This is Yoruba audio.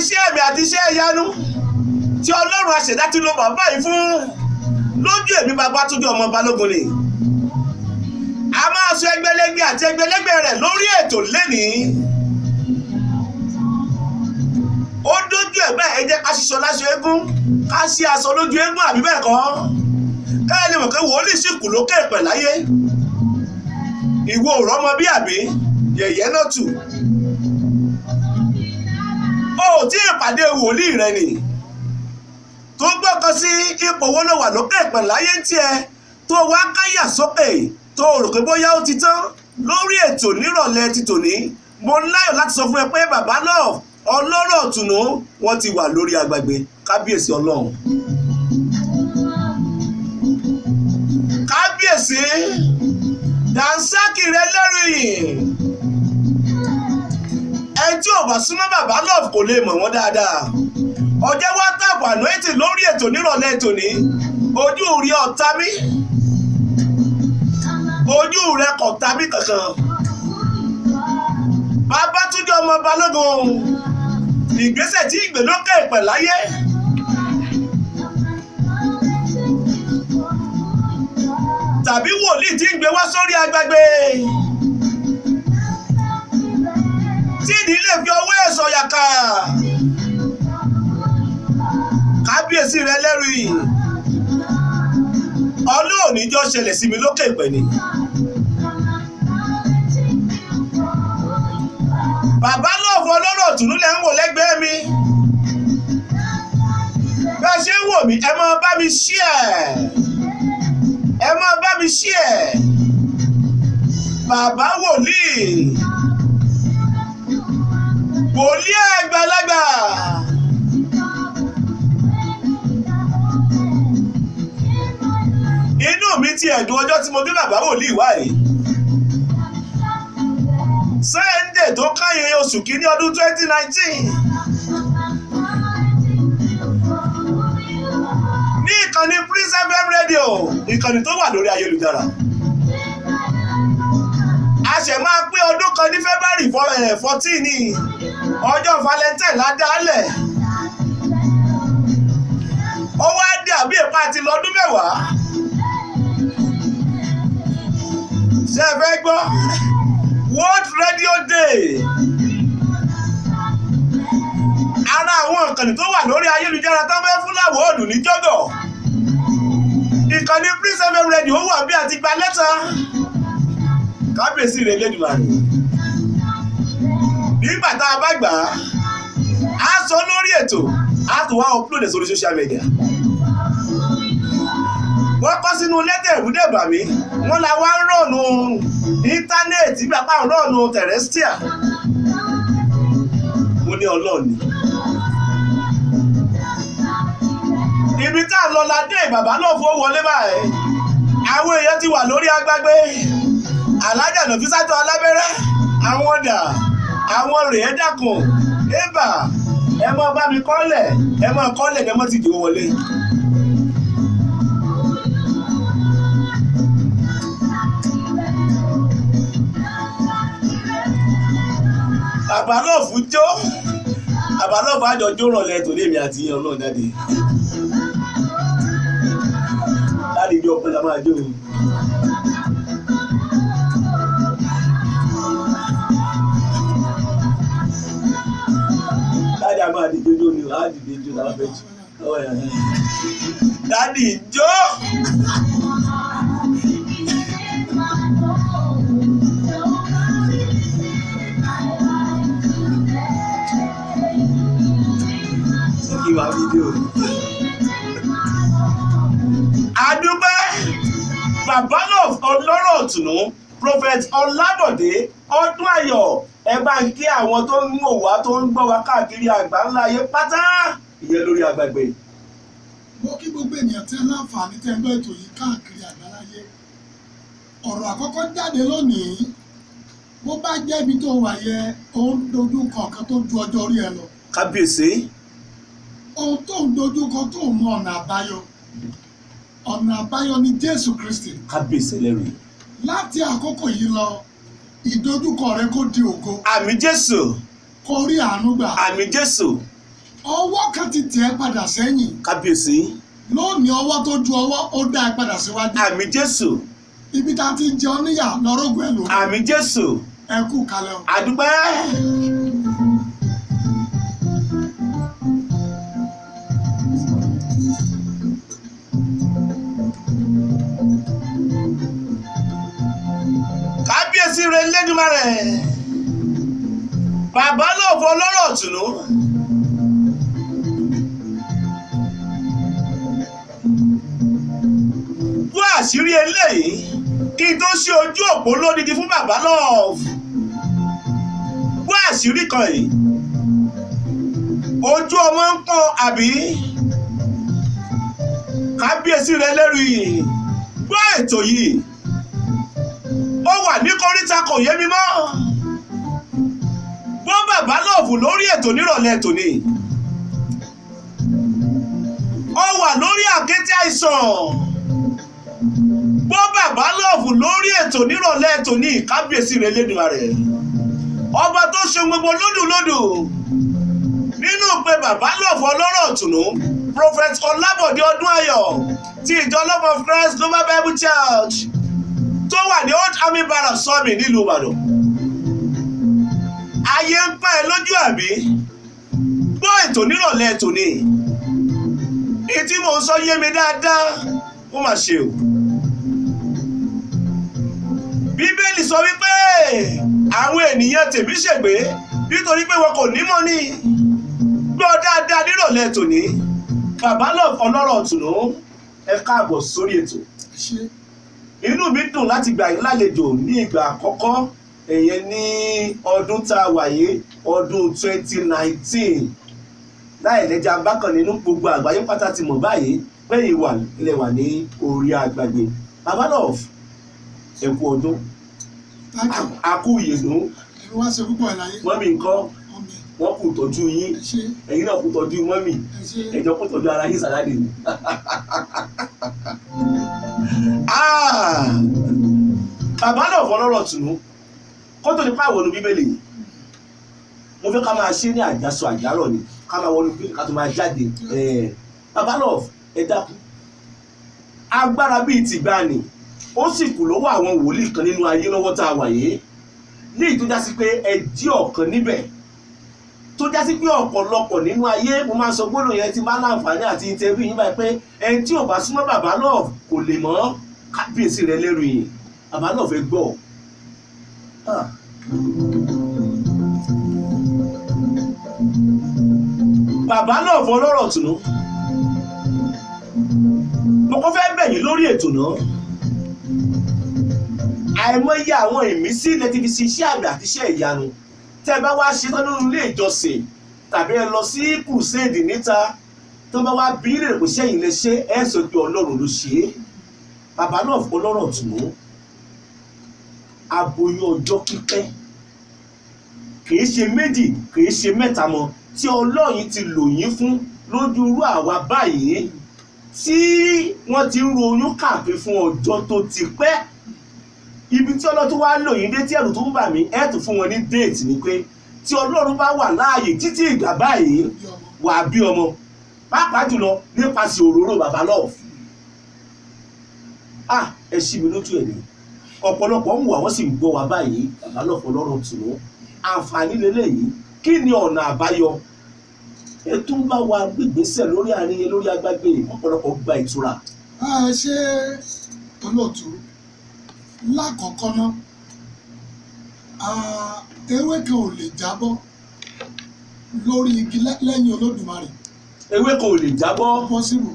Iṣẹ́ ẹ̀mí àti iṣẹ́ ìyanu tí Ọlọ́run àṣẹ̀dá ti lo bàbá yìí fún lójú èmi Babátúndé ọmọ Balógun ni. A máa sọ ẹgbẹ̀lẹ́gbẹ̀ àti ẹgbẹ̀lẹ́gbẹ̀ rẹ̀ lórí ètò lénìí. Ó dójú ẹ̀ bẹ́ẹ̀, ẹ jẹ́ ká ṣiṣọ́ láṣọ eégún, ká ṣí aṣọ lójú eégún, àbí bẹ́ẹ̀ kọ́? Káyọ̀ lè mọ̀ pé wòlíì sì kù lókè pẹ̀ láyé. Ìwọ ò rọ́mọ bí àbí yẹ̀yẹ́ náà tù. O ò tí ì pàdé wòlíì rẹ nì tó gbọ́kàn sí ipò wo ló wà lókè pẹ̀ láyé ń tiẹ̀ tó wá káyà sókè tó rò pé bóyá ó ti tán. Lórí ètò nírọ̀lẹ́ ti tòní, mo láyọ̀ láti sọ fún ẹ pé bàbá náà ọlọ́rọ̀ ọ̀tùnú wọ́n ti wà lórí agbègbè. Kábíyèsí Ọlọ́run, kábíyèsí, dànsákì rẹ lẹ́rìí. Ẹni tí ò bá súnmọ́ bàbá love kò lè mọ̀ wọ́n dáadáa. Ọjọ́ wá tàpù ànáìtì lórí ètò nírọ̀lẹ́ tòní. Ojú rí ọ̀tá mi, ojú rẹ kò ta mí kankan. Babátúndé ọmọ Balógun, ìgbésẹ̀ tí ìgbélókè pẹ̀ láyé, tàbí wòlíì tí ń gbé wá sórí agbègbè tí ìdílé fi ọwọ́ ẹ̀ sọ̀yà kà. Kábíyèsí rẹ lẹ́rìí, ọlọ́ọ̀ni jọ ṣẹlẹ̀ sí mi lókè ìpẹ́ ni. Bàbá lọ́ọ̀fù ọlọ́rọ̀ tùnú lẹ́ ń wò lẹ́gbẹ̀ẹ́ mi. Bẹ́ẹ̀ ṣe ń wò mí, ẹ máa bá mi share, ẹ máa bá mi share. Bàbá wòlíì, wòlíì àgbàlagbà, inú mi ti ẹ̀dùn ọjọ́ tí mo bí bàbá wòlíì wá yìí. Sunday tó káyé oṣù kìíní ọdún 2019 ní ìkànnì Prince FM Radio, ìkànnì tó wà lórí ayélujára. A ṣẹ̀ máa pé ọdún kan ní February 14 ní ọjọ́ Valentine ládàálẹ̀. Ó wá dé àbí èpá àti lọ́dún 10. Ṣé ẹ fẹ́ gbọ́? World Radio Day. Ara àwọn ìkànnì tó wà lórí ayélujára tó fẹ́ fún láwọ́ọ̀dù ní jọ́gọ̀. Ìkànnì Prince FM Radio wà bí àti gba lẹ́tà. Kábíyèsí rẹ̀ Elédùmarè. Nígbà tá a bá gbà á, á sọ lórí ètò, á tún wá upload sórí social media. Wọ́n kọ́ sínú lẹ́tà ìwúdẹ̀ bà mí, wọ́n la wá ń rọ̀nù íńtánẹ́ẹ̀tì bí apá rọ̀nù terrestrial. Mo ní Ọlọ́run ni. Ibi tá a lọ la dé, bàbá náà fowó wọlé báyìí. Àwọn èèyàn ti wà lórí agbágbé. Alájà Nọ̀físátọ̀ alábẹ́rẹ́, àwọn ọ̀dà, àwọn rèé dàkùn, ébà, ẹ máa bá mi kọ́lẹ̀, ẹ máa kọ́lẹ̀, ẹ má ti dìbò wọlé. Bàbá lọ́ọ̀fù jó, bàbá lọ́ọ̀fù àjọ jó rọ̀lẹ́ tòní èmi àti yín. Ọlọ́run jáde. Láti ijó ọpẹ́ la máa jó o. Dáàdì, a máa dìde jó ni, a dìde jó la fẹ́ jù. Dáàdì jó. Kí wàá fídíò. Àdúpẹ́ bàbá náà ọlọ́rọ̀ ọ̀tùnú, Prophet Ọlábọ̀dé Ọdún Ayọ̀, ẹ bá ń kí àwọn tó ń wò wá, tó ń gbọ́ wá káàkiri àgbà ńlá ayé pátá, ìyẹn lórí àgbàgbé. Mo kí gbogbo ènìyàn tẹ́ láǹfààní tẹ́ ń gbọ́ ètò yìí káàkiri àgbáláyé. Ọ̀rọ̀ àkọ́kọ́ jáde lónìí, bó bá jẹ́ ibi tó wà yẹ, ó ń dojú kọ nǹkan tó ju ọjọ́ orí ẹ lọ. Kábíyèsí. Ohun tó ń dojú kọ tó mọ ọ̀nà àbáyọ. Ọ̀nà àbáyọ ni Jésù Kristi. Kábíyèsí lẹ́rìí. Láti àkókò yìí lọ, ìdojúkọ rẹ kó di ògo. Àmín Jésù. Kó rí àánú gbà. Àmín Jésù. Ọwọ́ kan ti tẹ̀ ẹ́ padà sẹ́yìn. Kábíyèsí. Lónìí ọwọ́ tó ju ọwọ́ ó dá ẹ padà síwájú. Àmín Jésù. Ibi tá a ti jẹun níyà lọ́rọ́gùn ẹ̀ lórí. Àmín Jésù. Ẹ kú kalẹ̀ o. Àdúpẹ́. Kábíyèsí rẹ̀ lẹ́dùnmarè, bàbá náà fọ lọ́rọ̀ tùnú. Bú àṣírí eléyìí kí n tó ṣe ojú òpó lódidi fún bàbá náà. Bú àṣírí kan yìí, ojú ọmọ ń pọ́n àbí? Kábíyèsí rẹ lẹ́rù yìí, gbọ́ ètò yìí, ó wà ní kóríta kò yé mi mọ́. Gbọ́ bàbá lọ́ọ̀fù lórí ètò nírọ̀lẹ́ tòní. Ó wà lórí àkété àìsàn. Gbọ́ bàbá lọ́ọ̀fù lórí ètò nírọ̀lẹ́ tòní. Kábíyèsí rẹ lẹ́dùnmarè, ọba tó ṣe gbogbo lódùlódù nínú pé bàbá lọ́ọ̀fù ọlọ́rọ̀ tùnú, Prophet Ọlábọ̀dé Ọdúnayọ̀ ti ìjọ Love of Christ Global Bible Church tó wà ní Old Army Barracks Sọ́ọ̀mì nílùú Ìbàdàn. Ayé ń pẹ́ ẹ lójú àbí? Gbọ́ ètò nírọ̀lẹ́ tòní. Èyí tí mò ń sọ yé mi dáadáa, ó mà ṣe o. Bíbélì sọ wípé àwọn ènìyàn tèmi ṣègbé nítorí pé wọn kò nímọ̀ ní. Gbọ́ dáadáa nírọ̀lẹ́ tòní. Bàbá ọlọ́rọ̀ tùnú, ẹ káàbọ̀ sórí ètò. Ṣé Inú mi dùn láti gbà yín lálejò ní ìgbà àkọ́kọ́ èyẹn ní ọdún tá a wà yìí, ọdún 2019. Láì lẹ́jà bákan nínú gbogbo àgbáyé pátá ti mọ̀ báyìí pé ìwà ilẹ̀ wà ní orí àgbàgbé. Bàbá love, ẹ kú ọdún. Thank you. A kú ìyèdún. Ẹ̀mí wá ṣe púpọ̀ láyé. Mọ́mì ńkọ́? Ọmọ Wọ́n kú tọ́jú yín. ẹ ṣé. Ẹ̀yin náà kú tọ́jú mọ́mì. Ẹ ṣé. Ẹ̀jọ̀ kú tọ́jú ara yín sàládì ni. Bàbá náà fọlọ́rọ̀ tùnú kó tó ní pa àwọn Bíbélì. Mo fẹ́ ká máa ṣe ní àjàsọ àjàrọ̀ ni, ká máa wọnú Bíbélì ká tó máa jáde. Bàbá náà, ẹ dákun, agbára bíi tìgbàanì ó sì kù lọ́wọ́ àwọn wòlíì kan nínú ayé lọ́wọ́ tá a wà yìí, ní ìtó jásí pé ẹ jí ọ̀kan níbẹ̀ tó jásí pé ọ̀pọ̀lọpọ̀ nínú ayé. Mo máa sọ gbólóhùn yẹn tí máa láǹfààní àti interview yín báyìí pé ẹni tí ò bá súnmọ́ bàbá náà kò lè mọ̀. Kábíyèsí rẹ lẹ́rù yìí, bàbá náà fẹ́ gbọ́. Bàbá náà fọ lọ́rọ̀ tùnú. Mo kọ́ fẹ́ bẹ̀ yín lórí ètò náà. Àìmọye àwọn ìmísí lẹ ti fi ṣe iṣẹ́ àmì àti iṣẹ́ ìyanu. Tẹ́ bá wá ṣe tán nínú ilé ìjọsìn tàbí ẹ lọ sí kùsẹ́ẹ̀dì níta, tó bá wá bí lè kò sẹ́yìn lè ṣe, ẹ sọ pé Ọlọ́run ló ṣe é. Bàbá náà fọ lọ́rọ̀ tùnú, aboyún ọjọ́ pípẹ́, kìí ṣe méjì, kìí ṣe mẹ́ta mọ́, tí Ọlọ́run ti lò yín fún lójú irú àwa báyìí tí wọ́n ti ń ro oyún káàkiri fún ọjọ́ tó ti pẹ́. Ibi tí Ọlọ́run tó wá lò yín dé tí ẹ̀rù tó ń bà mí, ẹ̀ tún fún wọn ní déètì ni pé tí Ọlọ́run bá wà láàyè títí ìgbà báyìí Bí ọmọ. wà á bí ọmọ, pàápàá jùlọ nípasẹ̀ òróró bàbá love. Ẹ ṣí mi lójú ẹ̀ ní ọ̀pọ̀lọpọ̀ ń wà, wọ́n sì ń gbọ́ wa báyìí. Bàbá love ọlọ́run tùnú, àǹfààní lélẹ́yìí. Kí ni ọ̀nà àbáyọ? Ẹ tún bá wa gbégbèsè lórí àárín yẹn lórí agbágbé, ọ̀pọ̀lọpọ̀ gba ìtura. Ẹ ṣé olóòtú. Lákọ̀ọ́kọ́ ná, ewé kan ò lè jábọ́ lórí igi lẹ́yìn Olódùmarè. Ewé kan ò lè jábọ́. Possible.